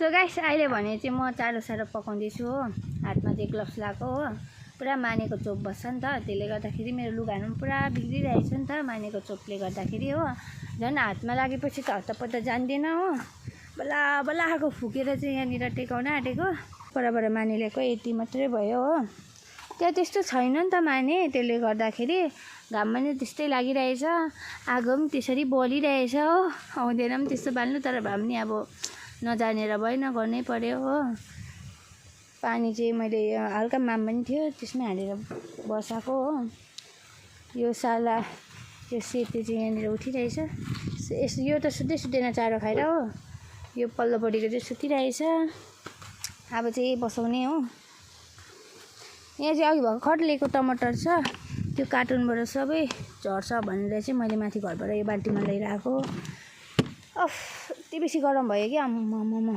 So guys अहिले भने चाहिँ म चारो पकाउँदैछु हो। हातमा चाहिँ ग्लोभ्स लगाएको हो। पुरा मानेको चोप बस्छ नि त, त्यसले गर्दाखेरि मेरो लुगाहरू पनि पुरा बिग्रिरहेछ नि त मानेको चोपले गर्दाखेरि हो। झन् हातमा लागेपछि त हत्तपत्त जान्दैन हो। बल्ल बल्ल आएको फुकेर चाहिँ यहाँनिर टेकाउन आँटेको। परबाट माने ल्याएको यति मात्रै भयो हो। त्यहाँ त्यस्तो छैन नि त माने, त्यसले गर्दाखेरि घाममा नि त्यस्तै लागिरहेछ। आगो पनि त्यसरी बलिरहेछ हो। आउँदैन पनि त्यस्तो बाल्नु, तर भए पनि अब नजानेर भएन, गर्नै पर्यो हो। पानी चाहिँ मैले हल्का माम पनि थियो त्यसमै हालेर बसाएको हो। यो साला यो सेते चाहिँ यहाँनिर उठिरहेछ। यो त सुत्दै सुत्दैन चारो खाएर हो। यो पल्लोपट्टिको चाहिँ सुतिरहेछ। अब चाहिँ बसाउने हो। यहाँ चाहिँ अघि भएको खट्लेको टमाटर छ, त्यो कार्टुनबाट सबै झर्छ भनेर चाहिँ मैले माथि घरबाट यो बाल्टीमा ल्याइरहेको। अफ यति बेसी गरम भयो कि आम्मामा।